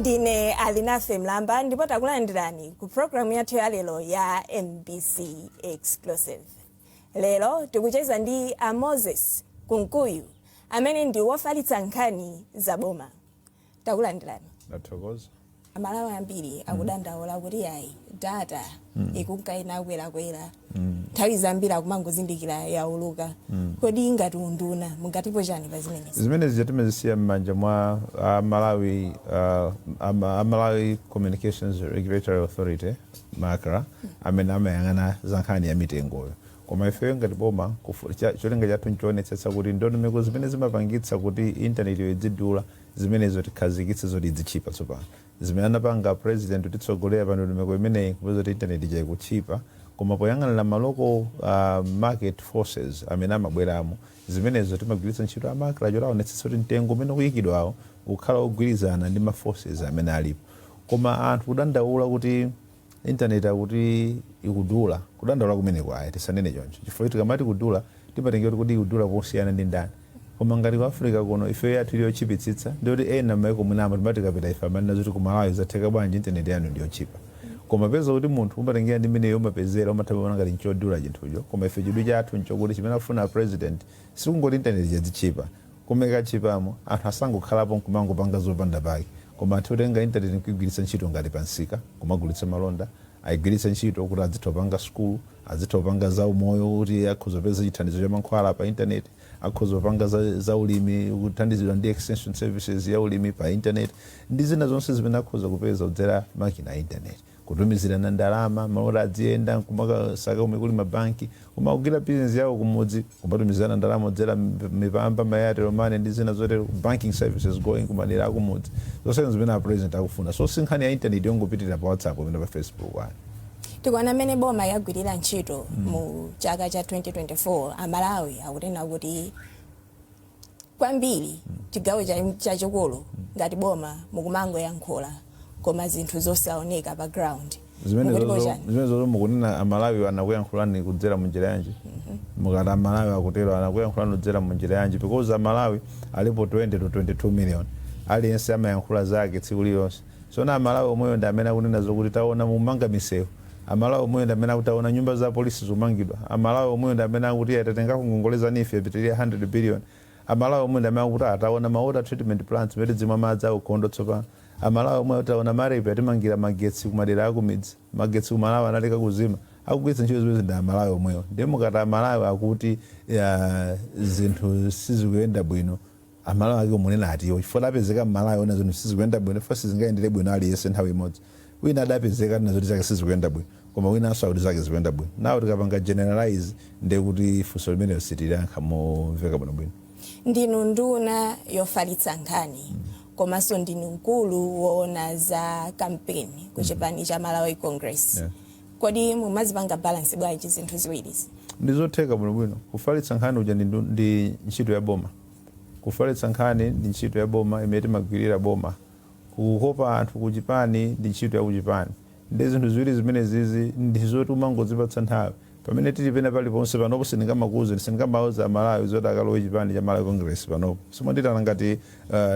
Ndine Alinafe Mlamba ndipo takulandirani ku programu yathu ya lero ya MBC Exclusive. Lero tikucheza ndi a Moses Kunkuyu amene ndi wofalitsa nkhani za boma. Takulandirani. Ndathokoza. Amalawi ambiri akudandaula kuti ayi, data ikunka inakwerakwera, nthawi zambiri akumangozindikira yauluka. Kodi ngati unduna mungatipo chani pa zimenezi? Zimene zija timazisiya m'manja mwa a Malawi, a Malawi Communications Regulatory Authority, MACRA, amene amayang'ana za nkhani ya mitengoyo. Koma ifeyo ngati boma, cholinga chathu nchoonetsetsa kuti ndondomeko zimene zimapangitsa kuti intanetiyo idzidula, zimenezo tikhazikitse zoti idzitchipa. Tsopano zimene anapanga President kutitsogolera pa ndondomeko imeneyi, kupeza kuti intaneti ija ikutchipa, koma poyang'anira ma local market forces amene amabweramo, zimenezo timagwiritsa ntchito a MACRA choti aonetsetse kuti mtengo umene ukuyikidwawo ukhala ogwirizana ndi ma forces amene alipo. Koma anthu kudandaula kuti intaneti akuti ikudula, kudandaula kumeneko ayi, tisanene choncho, chifukwa tikamati kudula timatengera kuti ikudula posiyana ndi ndani. Koma ngati ku Africa kuno ife yathu ili yotchipitsitsa, ndiyoti ena m'maiko mwinamo timati tikapita ife amanena zoti ku Malawi zatheka bwanji, intaneti yanu ndiyotchipa. Koma peza kuti munthu umatengera ndi mmeneyo umapezera, umatha kuona ngati nchodula chinthucho. Koma ife chidwi chathu nchokuti chimene akufuna President sikungoti intaneti chadzitchipa, koma ikatchipamo anthu asangokhalapo nkumangopanga zopanda pake, koma athe kutenga intaneti nkuigwiritsa ntchito ngati pansika kumagulitsa malonda, ayigwiritse ntchito kuti adzitha kupanga sukulu, adzitha kupanga za umoyo kuti akhoza kupeza chithandizo cha mankhwala pa intaneti, akhoza kupanga za ulimi kuthandizidwa ndi extension services ya ulimi pa intaneti, ndi zina zonse zimene akhoza kupeza kudzera makina a intaneti, kutumizirana ndalama maloti adziyenda nkumakasaka kumene kuli mabanki, koma kugwira bizinesi yawo kumudzi, kumatumizirana ndalama kudzera mipamba, ma Airtel Money ndi zina zotero, banking services going kumadera akumudzi. Zonsezo zimene a President akufuna. So si nkhani ya intaneti yongopitirira pa WhatsApp kapena pa Facebook ayi. Tikuona mmene boma yagwirira ntchito mu chaka cha 2024, Amalawi akunena kuti kwambiri chigawo chachikulu ngati boma mukumangoyankhula koma zinthu zosaoneka pa ground. Zimene Mukutipo zozo chani? Zimene zozo mukunena, Amalawi anakuyankhulani kudzera munjira yanji? Mukati Amalawi akutero, anakuyankhulani kudzera munjira yanji? Because Amalawi alipo 20 to 22 million, aliyense amayankhula zake tsiku lililonse. Sona Amalawi omweyo ndi amene akunena zokuti taona mumanga misewu, Amalawi omweyo ndi amene akuti taona nyumba za polisi zomangidwa, Amalawi omweyo ndi amene akuti atatengako ngongole za NEEF yapitirira 100 billion, Amalawi omwe ndi amene akuti ataona ma water treatment plants mene tidzimwa madzi aukhondo tsopano, Amalawi omwe taona MAREP atimangira magetsi kumadera akumidzi, magetsi kumalawi analeka kuzima. Akugwiritsa ntchito zimene ndi Amalawi omwewo. Ndiye mukati Amalawi akuti zinthu sizikuyenda bwino, Amalawi ake umunena atiwo? Chifukwa adapezeka Mmalawi ona zinthu sizikuyenda bwino, chifukwa sizingayendere bwino aliyense nthawi imodzi. Wina adapezeka nazo kuti zake sizikuyenda bwino, koma winanso akuti zake zikuyenda bwino. Nawo tikapanga generalize, ndiye kuti funso limenelo sitiliyankha momveka bwinobwino. Ndinu nduna yofalitsa nkhani komanso ndinu mkulu woona za kampeni ku chipani cha Malawi Congress. Kodi mumazipanga balance bwanji zinthu ziwirizi? Ndizotheka bwinobwino. Kufalitsa nkhani uja ndi ntchito ya boma. Kufalitsa nkhani ndi ntchito ya boma imene timagwirira boma. Kukopa anthu kuchipani ndi ntchito ya kuchipani. Ndi zinthu ziwiri zimene zizi ndi zoti umangodzipatsa nthawi pamene tili pena paliponse. Panopo sindingamakuuze, sindingamauza Amalawi zoti akalowe chipani cha Malawi Congress panopo. Simonditana ngati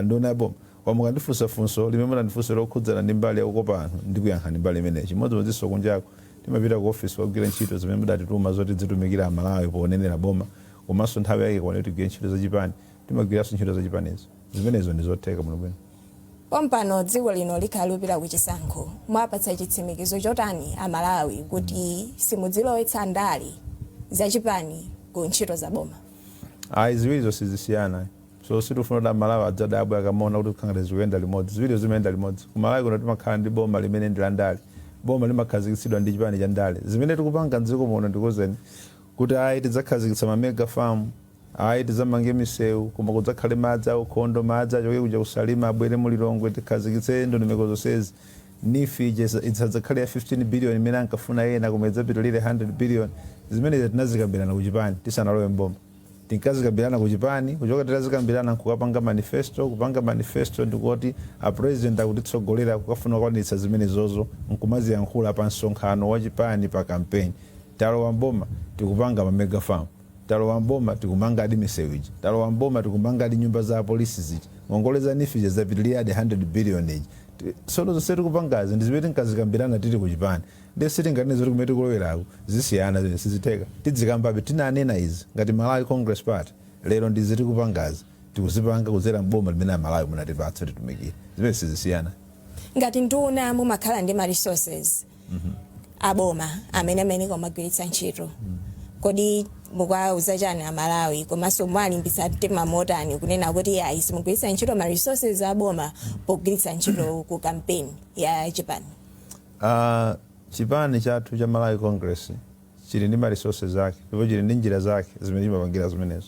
nduna ya boma. Koma mukandifunsa funso limene munandifunsa lokhudzana ndi mbali yakukopa anthu, ndikuyankhani mbali imeneyi. Chimodzimodzinso kunjako, timapita ku office kukagwira ntchito zimene mudatituma zoti tizitumikira Amalawi ponenera boma, komanso nthawi yake ikakwana kuti tigwire ntchito zachipani, timagwiranso ntchito zachipanizo. Zimenezo ndi zotheka bwinobwino. Pompano dziko lino likhala likupita ku chisankho. Mwapatsa chitsimikizo chotani Amalawi kuti simudzilowetsa ndale zachipani ku ntchito za boma? Ayi, ziwirizo sizisiyana. So sitifuna kuti Amalawi adzadabwe akamaona kuti kukhangati zikuyenda limodzi. Ziwirizo zimayenda limodzi. Ku Malawi kuno timakhala ndi boma limene ndi la ndale. Boma limakhazikitsidwa ndi chipani cha ndale. Zimene tikupanga mdziko muno, ndikuwuzeni kuti ayi, tidzakhazikitsa ma mega farm, ayi, tidzamange misewu, koma kudzakhale madzi aukhondo, madzi achoke kuja kuSalima abwere mu Lilongwe, tikhazikitse ndondomeko zonsezi. NEEF ija isadzakhale ya 15 billion imene ankafuna ena, koma idzapitilire 100 billion. Zimenezi tinazikambirana ku chipani tisanalowe mboma. Tinkazikambirana ku chipani, kuchoka titazikambirana nkukapanga manifesto. Kupanga manifesto ndikuti a President akutitsogolera kukafuna kukwaniritsa zimenezozo, nkumaziyankhula pa msonkhano wa chipani pa campaign. Talowa mboma, tikupanga ma mega farm. Talowa mboma, tikumangadi misewu ija. Talowa mboma, tikumangadi nyumba za apolisi zija. Ngongole za NEEF ija zapitiliradi 100 billion ija. Tsono zonse tikupangazi ndi zimene tinkazikambirana tili kuchipani. Ndiye sitinganene zoti kumene tikuloweraku zisiyana, zimene sizitheka. Tidzikambabe, tinanena izi ngati Malawi Congress Party, lero ndizi tikupangazi, tikuzipanga kudzera mboma limene Amalawi munatipatsa titumikire. Zimene sizisiyana. Ngati nduna mumakhala ndi ma resources aboma amene kumagwiritsa ntchito, kodi mukawauza chani Amalawi, komanso mwalimbitsa mtima motani kunena kuti ayi, simugwiritsa ntchito ma resources aboma pogwiritsa ntchito ku campaign ya chipani? Chipani chathu cha Malawi Congress chili ndi ma resources ake, ndipo chili ndi njira zake zimene chimapangira zimenezo.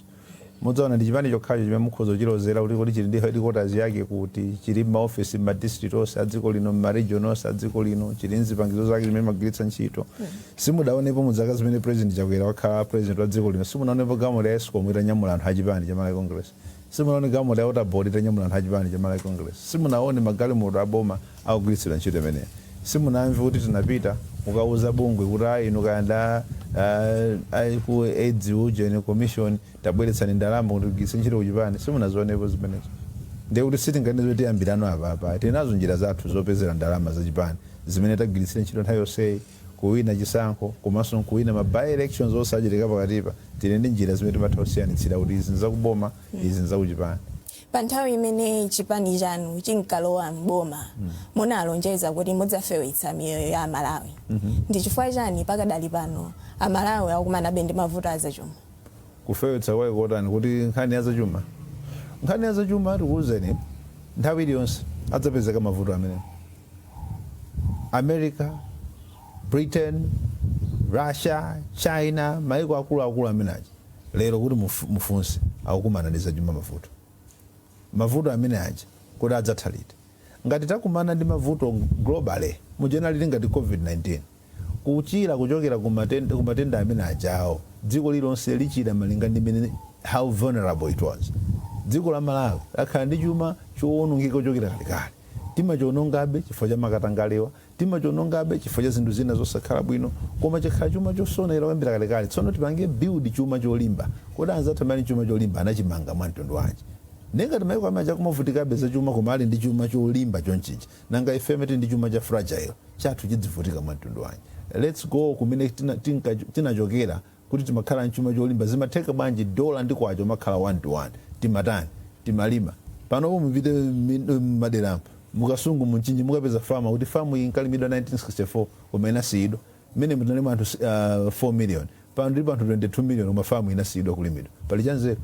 Mudzaona ndi chipani chokhacho chimene mukhoza kuchilozera kuti kodi chili ndi headquarters yake kuti, chili m'maofesi m'ma district onse a dziko lino, m'ma region onse a dziko lino, chili mzipangizo zake zimene magwiritsa ntchito. Simudaonepo mu zaka zimene President Chakwera wakhala president wa dziko lino, simunaonepo galimoto ya ESCOM itanyamula anthu achipani cha Malawi Congress, simunaone galimoto ya Water Board itanyamula anthu achipani cha Malawi Congress, simunaone magalimoto aboma akugwiritsidwa ntchito imeneyo, simunamve kuti tinapita kukauza bungwe kuti ayi, inu kayanda ku AIDS ujeni commission, tabweretsani ndalama kuti tigwiritse ntchito kuchipani. Simunazionepo zimenezo. Ndiye kuti sitinganene zoti tiyambirano apapa. Tinazo njira zathu zopezera ndalama zachipani zimene tagwiritsira ntchito nthawi yonseyi kuwina chisankho, komanso kuwina ma by elections onse achitika pakatipa. Tili ndi njira zimene timatha kusiyanitsira kuti izi nzakuboma, izi nzakuchipani. Pa nthawi imene chipani chanu chinkalowa mboma, munalonjeza kuti mudzafewetsa miyoyo ya Amalawi. Ndi chifukwa chani pakadali pano Amalawi akukumanabe ndi mavuto azachuma? Kufewetsa kwake kotani? Kuti nkhani ya zachuma, nkhani ya zachuma, tikuwuzeni, nthawi iliyonse adzapezeka mavuto amenewo. America, Britain, Russia, China, maiko akuluakulu amene aja lero kuti mufunse akukumana ndi zachuma mavuto. Mavuto amene aja kuti adzatha liti? Ngati takumana ndi mavuto globally mujenaliti ngati COVID-19, kuchira kuchokera ku matenda amene ajawo, dziko lilonse lichira malinga ndi mene how vulnerable it was. Dziko la Malawi lakhala ndi chuma chowonongeka kuchokera kalekale. Timachionongabe chifukwa cha makatangalewa, timachionongabe chifukwa cha zinthu zina zosakhala bwino, koma chikhala chuma chosonera kuyambira kalekale. Tsono tipange build chuma cholimba. Kodi anzathu amene chuma cholimba anachimanga mwa mtundu wanji? Nengati maiko amene chakumavutikabe zachuma koma ali ndi chuma cholimba chonchicha, nanga ife amene tili ndi chuma cha fragile chathu chidzivutika mwa mtundu wanji? Let's go kumene tinachokera kuti timakhala mchuma cholimba. Zimatheka bwanji dola ndi kwacha umakhala 1 to 1? Timatani? Timalima. Panopo mupite m'maderamo, mukasungu, mumchinji, mukapeza famu kuti famu iyi inkalimidwa 1964 koma inasiyidwa. Mmene mutinalima anthu 4 million, pano tili anthu 22 million, koma famu inasiyidwa kulimidwa. Pali chanzeru?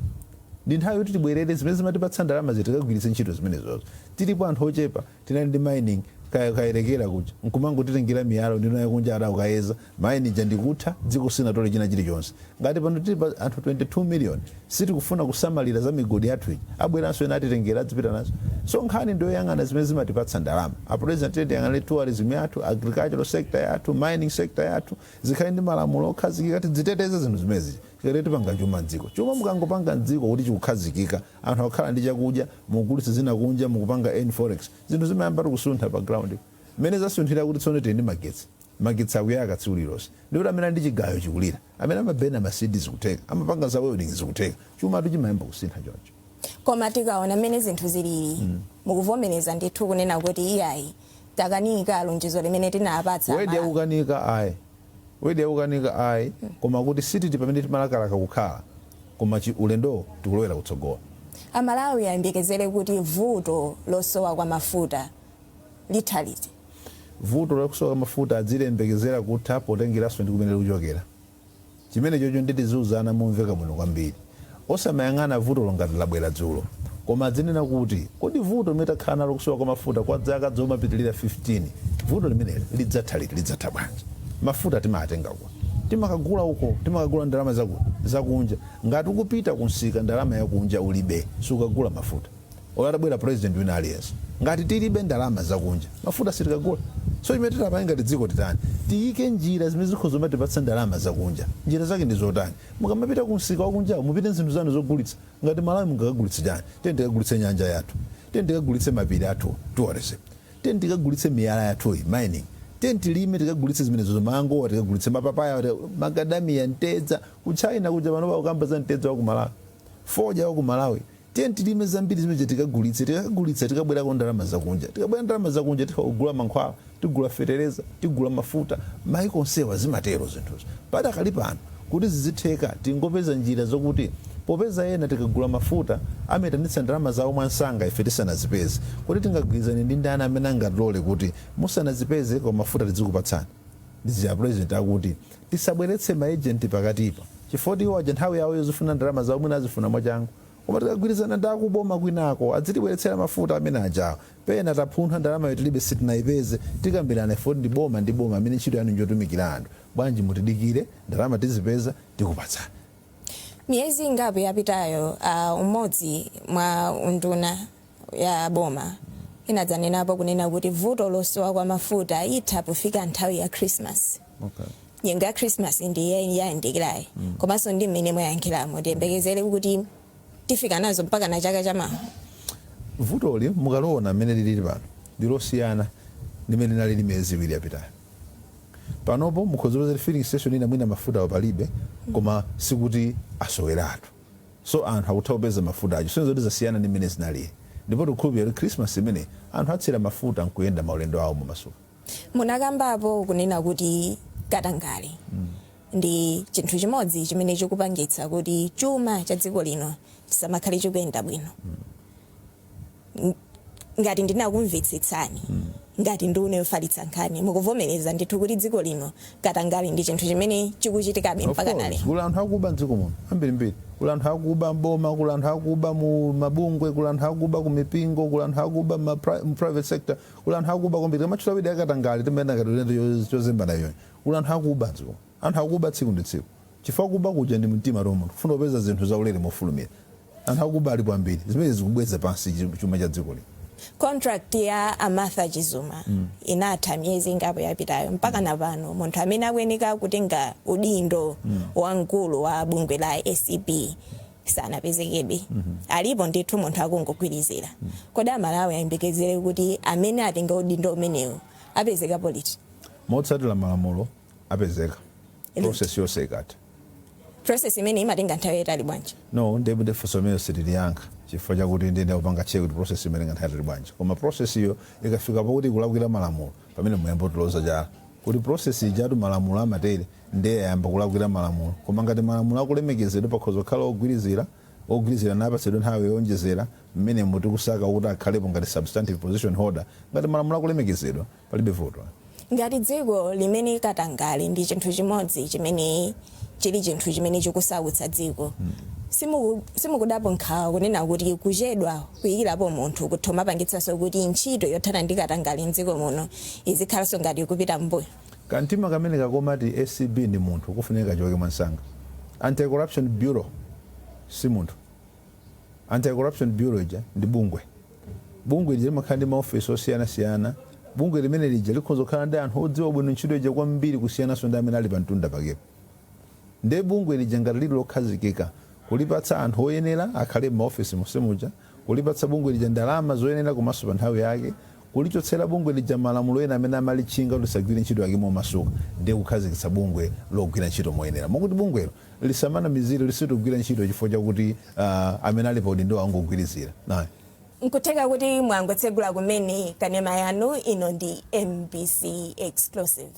Ndi nthawi yoti tibwerere zimene zimatipatsa ndalama, zitikagwiritse ntchito zimenezozo. Tilipo anthu ochepa, tinali ndi mining kayerekera kuja, nkumangotitengera miyala ndino yakunja ata ukayeza mining ja ndikutha, dziko sinatole china chilichonse. Ngati pano tili pa anthu 22 million, sitikufuna kusamalira za migodi yathu iji, abweranso ena atitengera, adzipita nazo. So nkhani ndiyoyang'ana zimene zimatipatsa ndalama. A President, tiyang'anire tourism yathu, agricultural sector yathu, mining sector yathu, zikhale ndi malamulo okhazikika, tidziteteze zinthu zimenezi. Tikati tipanga chuma mdziko, chuma mukangopanga mdziko kuti chikukhazikika, anthu akukhala ndi chakudya, mukugulitsa zina kunja, mukupanga earn forex, zinthu zimayamba kusuntha pa ground. Mmene zasunthira kuti tsono tili ndi magetsi, magetsi akuyaka tsiku lililonse, ndikuti amene ali ndi chigayo chikulira, amene amabena ma CD zikutheka, amapanga za welding zikutheka. Chumatu chimayamba kusintha choncho. Koma tikaona mmene zinthu zilili, mukuvomereza ndithu kunena kuti iyayi, takanika lonjezo limene tinapatsa Wedi Amalawi? Yakukanika ayi, wedi yakukanika ayi, koma kuti sitili pamene timalakalaka kukhala, koma ulendo tikulowera kutsogolo. Amalawi ayembekezere kuti vuto losowa kwa mafuta litha liti? Vuto lakusowa mafuta adzilembekezera kutha potengeranso ndi kumene likuchokera. Chimene chocho nditiziuzana momveka bwino kwambiri, osamayang'ana vuto ngati labwera dzulo, koma adzinena kuti kodi vuto limene takhala nalo kusowa kwa mafuta kwa zaka zomapitilira 15, vuto limeneli lidzatha liti? Lidzatha bwanji? Mafuta timatenga kuti? Timakagula uko, timakagula ndalama zakunja. Ngati ukupita kunsika ndalama yakunja ulibe, sukagula mafuta atabwera president wina aliyense. Ngati tilibe ndalama zakunja, mafuta sitikagula. So chimene titapange ngati dziko, titani? Tiyike njira zimene zikhoza zomatipatsa ndalama zakunja. Njira zake ndi zotani? Mukamapita kumsika wakunjawo, mupite zinthu zanu zogulitsa. Ngati Malawi mungakagulitse chani? Tiye tikagulitse nyanja yathu, tiye tikagulitse mapiri athu, tourism, tiye tikagulitse miyala yathuyi, mining, tiye tilime, tikagulitse zimenezo, mangowa tikagulitse, mapapaya, makadamiya, mtedza. Ku China kuja pano pakukamba za mtedza wa ku Malawi, fodya wa ku Malawi. Tiye tilime zambiri zimene tikagulitse, tikagulitsa tikabwerako ndalama zakunja, tikabwera ndalama zakunja tikagula mankhwala, tigula fetereza, tigula mafuta. Maiko onsewa zimatero zinthuzo. Padakali pano kuti zizitheka, tingopeza njira zokuti popeza ena tikagula mafuta amayitanitsa ndalama zawo mwansanga ife tisanazipeze, kuti tingagwirizane ndi ndani amene angatilole kuti musanazipeze koma mafuta tizikupatsani. Ndiziya President akuti tisabweretse ma agent pakatipa, chifukwa iwo aja nthawi yawo yozifuna ndalama zawo mwina azifuna mwachangu, koma tikagwirizana ndi akuboma kwinako adzitibweretsera mafuta amene ajawo, pena tapuntha ndalama tilibe, sitinayipeze, tikambirana ifoti ndi boma ndi boma amene ntchito yanu njotumikira anthu, bwanji mutidikire, ndalama tizipeza, tikupatsani. Miyezi ingapo yapitayo, umodzi mwa unduna ya boma inadzanenapo kunena kuti vuto losowa kwa mafuta itha pofika nthawi ya Christmas. Nyengo ya Christmas ndiye yayandikirayi, komanso ndi mmene mwayankhiramo, tiyembekezere kuti tifika nazo mpaka na chaka chamawa? Vutoli mukaliona mmene lilili pano ndilosiyana limene linalili miyezi 2 yapitayo. Panopo mukhoza kupeza filling station ina mwina mafuta palibe, koma sikuti asoweratu, so anthu akutha kupeza mafuta acho. Sonzo zasiyana ndi mmene zinalili, ndipo tikukhulupirira kuti Christmas imene anthu atsira mafuta nkuyenda maulendo awo mumasuka. Munakambapo kunena kuti katangale ndi chinthu chimodzi chimene chikupangitsa kuti chuma cha dziko lino chisamakhale chikuyenda bwino. Ngati ndinakumvetsetsani, ngati nduna yofalitsa nkhani, mukuvomereza ndithu kuti dziko lino katangale ndi chinthu chimene chikuchitikabe mpaka nale? Kuli anthu akuba mdziko muno ambirimbiri. Kuli anthu akuba mboma, kuli anthu akuba mu mabungwe, kuli anthu akuba ku mipingo, kuli anthu akuba mu private sector, kuli anthu akuba kwambiri. Kamatchula widi akatangale timayenda ngati chozembana yoni. Kuli anthu akuba mdziko, anthu akuba tsiku ndi tsiku, chifukwa kuba kuja ndi mtima wa munthu kufuna kupeza zinthu zaulere mofulumira. Anthu akuba alipo ambiri, zimene zikubweza pansi chuma cha dziko lino. Contract ya Amartha Chizuma inatha miyezi ingapo yapitayo. Mpaka na pano munthu amene akuyeneka kutenga udindo wamkulu wa bungwe la ACB sanapezekebe. Alipo ndithu munthu akungogwirizira. Kodi Amalawi ayembekezere kuti amene atenga udindo umenewu apezekapo liti? Motsatira malamulo apezeka process yonse ikatha. Process imene imatenga nthawi yayitali bwanji? No, ndiye funso imene sitiliyankha, chifukwa chakuti ndiye kupanga check kuti process imatenga nthawi yayitali bwanji. Koma process iyo ikafika pakuti ikulakwira malamulo, pamene muyamba kutiloza chala kuti process ijatu malamulo amatere, ndiye yayamba kulakwira malamulo. Koma ngati malamulo akulemekezedwa, pakhoza kukhala ogwirizira, ogwirizira napatsidwa nthawi yowonjezera mmene mutikusaka kuti akhalepo ngati substantive position holder. Ngati malamulo akulemekezedwa, palibe vuto. Ngati dziko limene katangale ndi chinthu chimodzi chimene chili chinthu chimene chikusautsa dziko, simukudapo nkhawa kunena kuti kuchedwa kuyikirapo munthu kutha mapangitsanso kuti ntchito yothana ndi katangale mdziko muno izikhalanso ngati kupita mbuyo? Kantima kamene kakomati ACB ndi munthu kufunika kachoke mwansanga. Anti-Corruption Bureau si munthu. Anti-Corruption Bureau ija ndi bungwe. Bungwe lija limakhala ndi maofesi osiyanasiyana. Bungwe limene lija likhoza kukhala ndi anthu odziwa bwino ntchito ija kwambiri kusiyananso ndi amene ali pa mtunda pakepo. Ndiye bungwe lija ngati lili lokhazikika, kulipatsa anthu oyenera akhale m'maofesi monsemuja, kulipatsa bungwe lija ndalama zoyenera komanso pa nthawi yake, kulichotsera bungwe lija malamulo ena amene amalitchinga kuti lisagwire ntchito yake momasuka, ndiye kukhazikitsa bungwe logwira ntchito moyenera, mokuti bungwelo lisamanamizire lisitogwira ntchito chifukwa chakuti amene ali pa udindo angogwirizira. Nayi. Nkutheka kuti mwangotsegula kumene kanema yanu, ino ndi MBC Exclusive.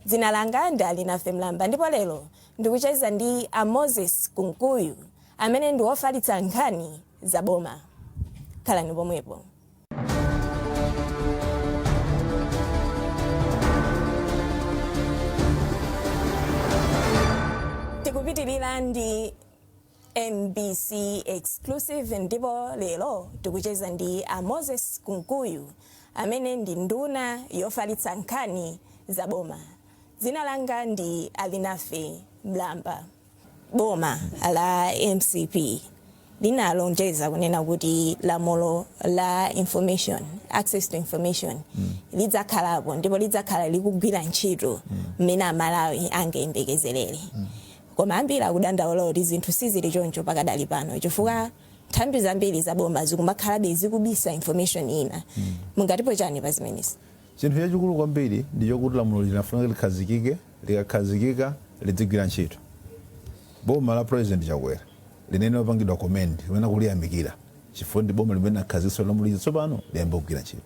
Dzina langa ndi Alinafe Mlamba, ndipo lero ndikucheza ndi a Moses Kunkuyu amene ndi wofalitsa nkhani za boma. Khalani pomwepo. Tikupitirira ndi MBC Exclusive, ndipo lero tikucheza ndi a Moses Kunkuyu amene ndi nduna yofalitsa nkhani za boma. Dzina langa ndi Alinafe Mlamba. Boma la MCP linalonjeza kunena kuti lamulo la information, access to information, lidzakhalapo ndipo lidzakhala likugwira ntchito mmene Amalawi angayembekezerere. Koma ambiri akudandaula kuti zinthu sizili choncho pakadali pano, chifukwa nthambi zambiri za boma zikumakhalabe zikubisa information ina. Mungatipo chani pa zimenezi? Chinthu chachikulu kwambiri ndi chokuti lamulo linafunika likhazikike, likakhazikika lidzigwira ntchito. Boma la President Chakwera linene lopangidwa commend, limene kuliyamikira. Chifukwa ndi boma limene akhazikitsa lamulo lija, tsopano liyambe kugwira ntchito.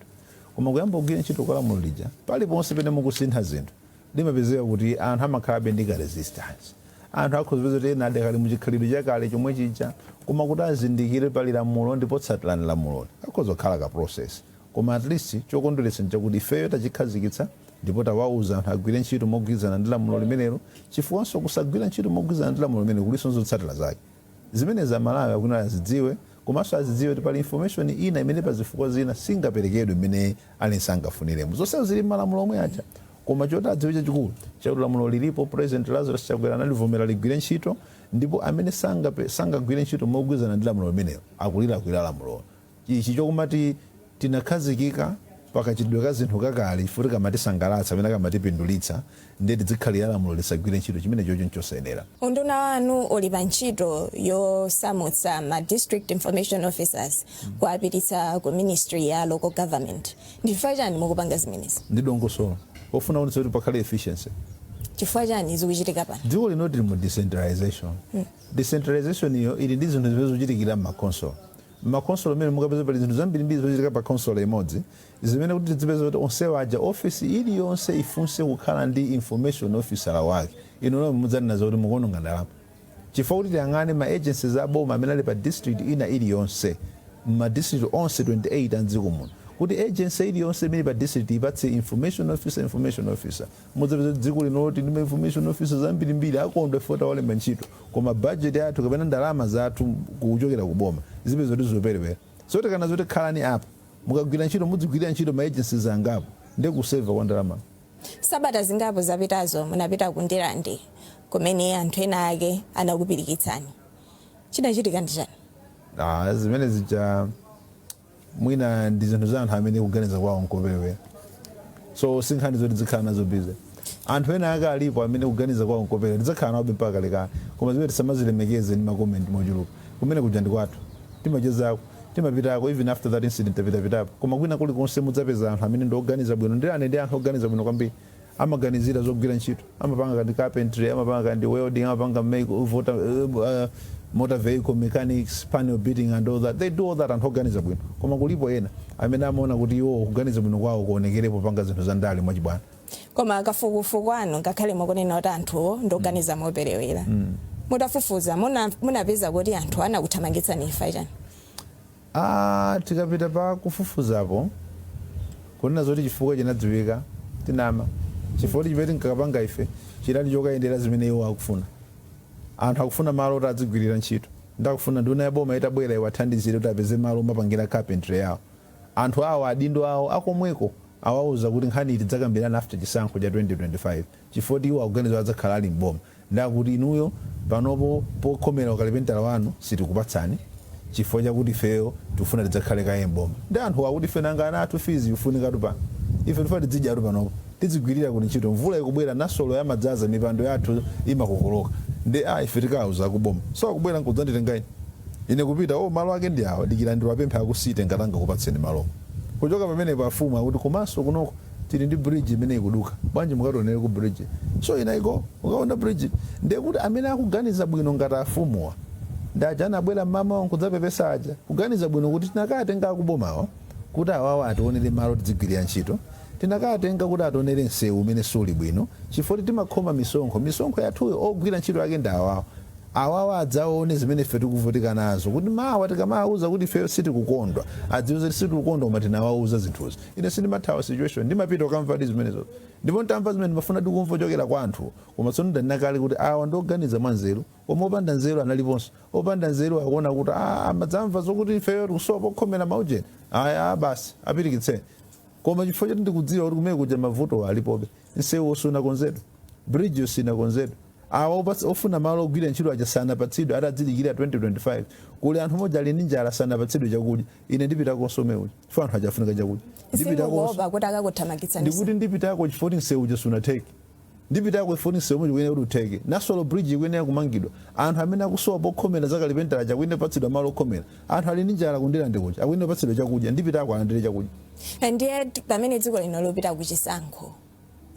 Koma kuyamba kugwira ntchito kwa lamulo lija, paliponse pene mukusintha zinthu, limapezeka kuti anthu amakhalabe ndi ka resistance. Anthu akhozipeza kuti ena adakali muchikhalidwe chakale chomwe chija, koma kuti azindikire pali lamulo ndipo tsatirani lamuloli, akhoza kukhala ka process. Koma at least chokondweretsa nchakuti ifeyo tachikhazikitsa ndipo tawauza anthu agwire ntchito mogwirizana ndi lamulo limenelo, chifukwanso kusagwira ntchito mogwirizana ndi lamulo limenelo kulinso zotsatira zake zimene Zamalawi akuti azidziwe. Komanso azidziwe kuti pali information ina imene pa zifukwa zina singaperekedwe imene aliyense angafuniremo. Zonsezo zili m'malamulo omwe aja. Koma choti adziwe chachikulu chakuti lamulo lilipo, President Lazarus Chakwera analivomera ligwire ntchito, ndipo amene sangagwire ntchito mogwirizana ndi lamulo limenelo akulilakwira lamulo. Ichi chokumati tinakhazikika pakachitidwe ka zinthu kakale chifukwa kamatisangalatsa amene kamatipindulitsa, ndiye tizikhalira lamulo lisagwire ntchito, chimene chocho nchosayenera. Unduna wanu uli pa ntchito yosamutsa ma district information officers kuapititsa ku Ministry ya Local Government. Ndifukwa chani mukupanga zimenezi? Ndi dongosolo pofuna kuonetsa kuti pakhale efficiency. Chifukwa chani zikuchitika pano? Dziko lino tili mu decentralization. Decentralization iyo ili ndi zinthu zimene zikuchitikira m'makonsolo. M'makonsolo amene mukapeza pali zinthu zambirimbiri zochitika pa konsolo imodzi, zimene kuti tizipeza kuti onsewa aja ofisi iliyonse ifunse kukhala ndi information officer wake, inu lomwe mudzanena kuti mukuononga ndalama. Chifukwa kuti tiyang'ane ma agencies aboma amene ali pa district ina iliyonse, ma district onse 28 a mdziko muno, kuti agency iliyonse imene pa district ipatse information officer, information officer, mudzapeza kuti dziko lino ndi ma information officer zambirimbiri, akondwa ifo tawalemba ntchito, koma budget yathu kapena ndalama zathu kuchokera kuboma zipeza kuti zikuperewera. So tikana zoti khalani apa, mukagwira ntchito mudzigwirira ntchito ma agencies angapo, ndi kuseva kwa ndalama. Sabata zingapo zapitazo munapita ku Ndirande kumene anthu ena ake anakupirikitsani. Chinachitika ndi chani? Ah, zimene zija mwina ndi zinthu za anthu amene kuganiza kwawo nkoperewera, so sinkhani zoti zikhala nazo busy. Anthu ena ake alipo amene kuganiza kwawo nkoperewera, tidzakhala nawobe mpaka kalekale, koma zimene tisamazilemekeze ndi ma comment mochuluka. Kumene kuja ndi kwathu, timachezako, timapitako. Even after that incident tapitapitapo, koma kwina kulikonse mudzapeza anthu amene ndi oganiza bwino. Ndirande ndi anthu oganiza bwino kwambiri, amaganizira zogwira ntchito, amapanga kandi carpentry, amapanga kandi welding, amapanga motor vehicle mechanics, panel beating and all that. They do all that, anthu oganiza bwino. Koma kulipo ena amene amaona kuti iwo kuganiza bwino kwawo kuonekerepo panga zinthu za ndale mwachibwana. Koma kafukufuku anu, ngakhale mukunena kuti anthuwo ndoganiza moperewera, mutafufuza munapeza kuti anthu anakuthamangitsani ifa chani? Ah, tikapita pa kufufuzapo kunena zoti chifukwa chinadziwika, tinama, chifukwa chimene tinkakapanga ife chinali chokayendera zimene iwo akufuna. Anthu akufuna malo oti adzigwirira ntchito, ndakufuna nduna ya boma itabwera iwathandizire kuti apeze malo omapangira carpentry yawo. Anthu awo, adindo awo akomweko awauza kuti nkhani tidzakambirana after chisankho cha 2025, chifukwa iwo akuganiza adzakhala ali mboma. Ndakuti inuyo panopo pokhomera ukalipentala wanu sitikupatsani, chifukwa chakuti ifeyo tikufuna tidzakhale kaye mboma. Ndi anthu akuti ife nanga ana athu fees ifunikatu pano, ife tifuna tidzidyatu panopo, tidzigwirira kuti ntchito, mvula ikubwera, nasolo yamadzaza, mipando yathu imakokoloka, ndi a ife tikauza akuboma. So akubwera nkudzanditenga ine, ine kupita, "Oh, malo ake ndi awa, dikira ndiwapemphe akusite ngati angakupatseni malo." Kuchoka pamenepo afumu akuti komanso kunoko tili ndi bridge imene ikuduka, bwanji mukationere ku bridge? So ina iko ukaona bridge, ndiye kuti amene akuganiza bwino ngati afumuwa ndi aja anabwera mmamawa nkudzapepesa aja, kuganiza bwino kuti tinakatenga akubomawa kuti awawa ationere malo tidzigwirira ntchito, tinakatenga kuti ationere msewu umene suli bwino, chifukwa timakhoma misonkho, misonkho yathuyo ogwira ntchito yake ndi awawa. Awawa adzaone zimene ife tikuvutika nazo, kuti mawa tikamawauza kuti ifeyo sitikukondwa, adziwe kuti sitikukondwa koma tinawauza zinthuzi. Ine sindimathawa situation, ndimapita kukamva ndi zimenezo, ndipo ntamva zimene ndimafuna ndikumva kuchokera kwa anthu. Koma tsono ndanena kale kuti awa ndioganiza mwa nzeru, koma opanda nzeru analiponso. Opanda nzeru akuona kuti amadzamva zokuti ifeyo tikusowa pokhomera maujeni aya, basi apirikitseni. Koma chifukwa choti ndikudziwa kuti kumene kuja mavuto alipobe, msewu sunakonzedwe, bridge sinakonzedwe, awa ofuna malo ogwira ntchito aja sanapatsidwe, atadzidikira 2025, kuli anthu modzi ali ndi njala, sanapatsidwe chakudya, ine ndipitakonso umene chifukwa anthu achafunika chakudya. Ndipitakonso. Simukuopa kuti akakuthamangitsani? Ndikuti ndipitako chifukwa kuti msewu uja sunatheke. Ndipitako chifukwa kuti msewu uja ukuyenera kuti utheke. Nasolo bridge ikuyenera kumangidwa. Anthu amene akusowa pokhomera zakalipentala aja akuyenera kupatsidwa malo okhomera. Anthu ali ndi njala kuNdirande kuja, akuyenera kupatsidwa chakudya. Ndipitako alandire chakudya. Ndiye pamene dziko lino lopita kuchisankho,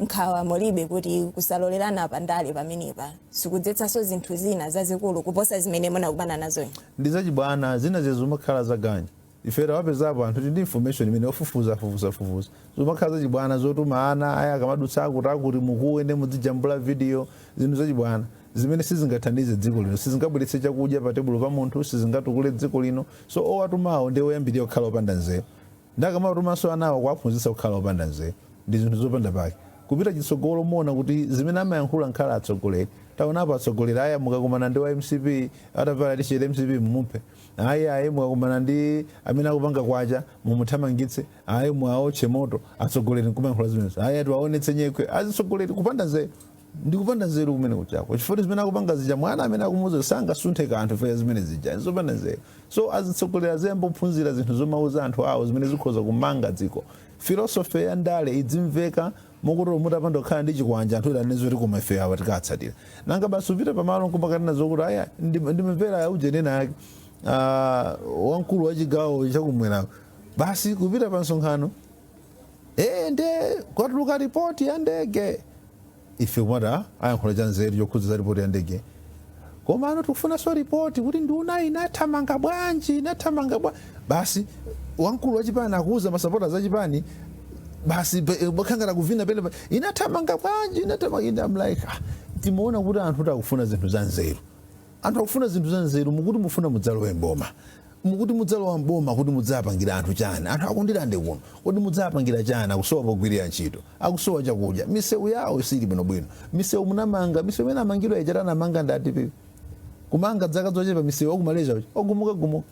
Nkhawa mulibe kuti kusalolerana pandale pamenepa sikudzetsanso zinthu zina zazikulu kuposa zimene munakumana nazo? Ndi zachibwana, zina zimakhala zaganya. Ife tawapezapo anthu ndi information imene ofufuza fufuza fufuza, zimakhala zachibwana zotuma ana aya akamadutsa akuti akuti mukuwe ndi mudzijambula video, zinthu zachibwana zimene sizingathandize dziko lino, sizingabweretse chakudya pa tebulo pa munthu, sizingatukule dziko lino. So owatumawo ndi oyambirira kukhala opanda nzeru, ndakamatumanso anawo kuwaphunzitsa kukhala opanda nzeru. Ndi zinthu zopanda pake. Kupita chitsogolo muona kuti zimene amayankhula nkhala atsogoleri, taonapo atsogoleri aya, mukakumana ndi wa MCP atavala t-shirt MCP mumuphe, ayi ayi, mukakumana ndi amene akupanga kwacha mumuthamangitse, ayi, muwaotche moto. Atsogoleri nkumayankhula zimenezo, ayi, tiwaonetse nyekwe. Azitsogoleri kupanda nzeru, ndi kupanda nzeru kumene kuchako, chifukwa zimene akupanga zija mwana amene akumuuza sangasunthe kanthu feya zimene zija nzopanda nzeru. So azitsogoleri aziyamba kuphunzira zinthu zomauza anthu awo zimene zikhoza kumanga dziko. Philosophy ya ndale idzimveka mokuti mutapanda kukhala ndi chikwanja, anthu anene zoti koma ife awa tikatsatira. Nanga basi upita pamalo nkumakanena zokuti aya, ndimamvera ujenena ake wamkulu wa chigawo chakumwera, basi kupita pa msonkhano, nde kwatuluka ripoti ya ndege, ife kumati ayankhula cha nzeru chokhudza za ripoti ya ndege, koma ano tikufunanso ripoti kuti nduna inathamanga bwanji, inathamanga bwanji. Basi wamkulu wa chipani akuuza masapota za chipani, basi bakhangana kuvina pene inathamanga bwanji, inathamanga. I'm like, ah, timaona kuti anthu akufuna zinthu za nzeru, anthu akufuna zinthu za nzeru. Mukuti mufuna mudzalowe mboma, mukuti mudzalowa mboma kuti mudzapangira anthu chani? Anthu akundilande kuno kuti mudzapangira chani? Akusowa pogwirira ntchito, akusowa chakudya, misewu yawo sili bwinobwino. Misewu munamanga, misewu imene amangidwa ija anamanga ndati kumanga dzaka zochepa, misewu akumaleza uja ogumuka-gumuka.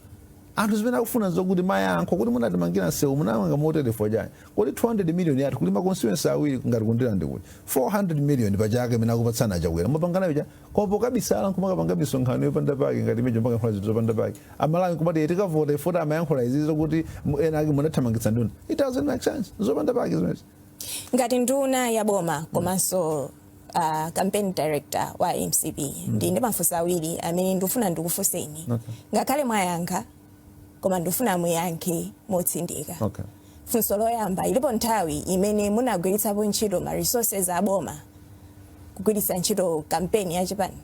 Anthu zimene akufuna zokuti mayankho kuti munatimangira msewu, munamanga moterefo chani? Kodi 200 million yathu kuli ma constituency awiri ngati kundilande kuti 400 million pachaka imene akupatsana Achakwera, mupanganayo cha? Koma pokabisala nkumakapanga misonkhano yopanda pake ngati imejo, mpaka zinthu zopanda pake, Amalawi nkumati tikavota ifota amayankhula izi zokuti ena ake munathamangitsa nduna. It doesn't make sense, zopanda pake zimenezi. Ngati nduna ya boma komanso campaign director wa MCP, ndi mafunso awiri amene ndikufuna ndikufunseni. Okay. Ngakhale mwayankha, koma ndikufuna muyankhe motsindika. Okay. Funso loyamba, ilipo nthawi imene munagwiritsapo ntchito ma resources a boma kugwiritsa ntchito kampeni ya chipani?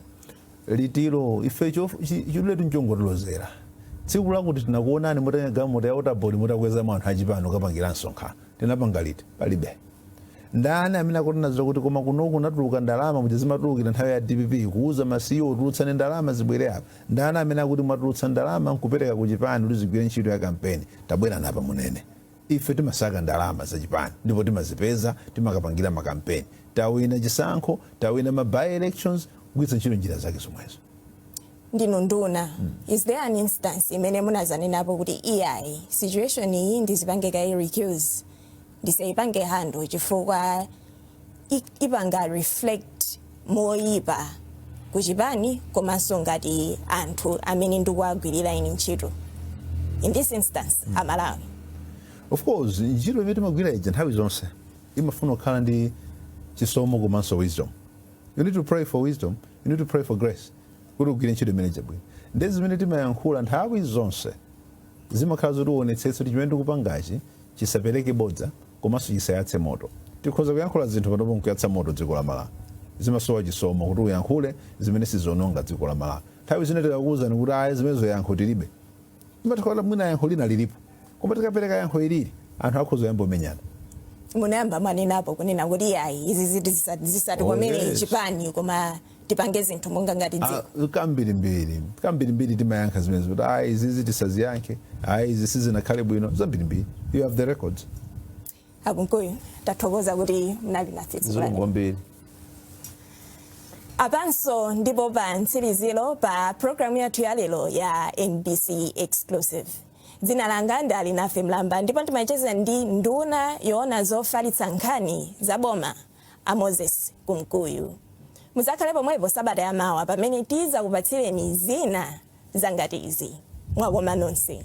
Litiro? Ife chiduletu nchongotilozera tsiku lakuti tinakuonani mutenga galimoto ya waterboard, mutakweza anthu achipani ukapangira msonkhano. Tinapanga liti? Palibe. Ndani amene akutinazira kuti koma kunoku kunatuluka ndalama muja zimatulukira nthawi ya DPP kuuza ma CEO tulutsani ndalama zibwere apa? Ndani amene akuti mwatulutsa ndalama nkupereka ku chipani kuti zigwire ntchito ya kampeni? Tabwera napa munene. Ife timasaka ndalama za chipani ndipo timazipeza, timakapangira makampeni. Tawina chisankho, tawina ma by elections kugwiritsa ntchito njira zake zomwezo. Ndinu nduna, is there an instance imene munazanenapo kuti iyayi, situation iyi ndizipange kayi recuse, ndisayipange handle chifukwa ipanga reflect moyipa kuchipani komanso ngati anthu amene ndikuwagwirira ine ntchito, in this instance Amalawi? Of course, ntchito imene timagwira ija nthawi zonse imafuna kukhala ndi chisomo komanso wisdom. You need to pray for wisdom, you need to pray for grace kuti ugwire ntchito imene chabwino. Ndi zimene timayankhula nthawi zonse zimakhala zoti uonetsetse kuti chimene ndikupangachi chisapereke bodza komanso chisayatse moto. Tikhoza kuyankhula zinthu panopo nkuyatsa moto dziko la Malawi. Zimasowa chisomo kuti uyankhule zimene sizononga dziko la Malawi. Nthawi zina tikakuwuzani kuti ayi, zimenezo yankho tilibe, imatikhala mwina yankho lina lilipo, koma tikapereka yankho ilili anthu akhoza kuyamba kumenyana. Munayamba mwanenapo kunena kuti iyayi, izi ziti zisatikomere Oh, yes. chipani, koma tipange zinthu monga ngati dziko? Ah, kambirimbiri, kambirimbiri timayankha zimenezo kuti ayi, izizi tisaziyankhe, ayi, izi sizinakhale bwino, zambirimbiri. You have the records. A Kunkuyu, tathokoza kuti munali nafe tsiku la Zikomo lero. kwambiri. Apanso ndipo pa mtsiriziro pa programu yathu ya lero ya MBC Exclusive. Dzina langa ndi Alinafe Mlamba ndipo ndimacheza ndi nduna yoona zofalitsa nkhani za boma, a Moses Kunkuyu. Muzakhale pomwepo sabata yamawa pamene tizakupatsireni zina zangati izi. Mwakoma nonse.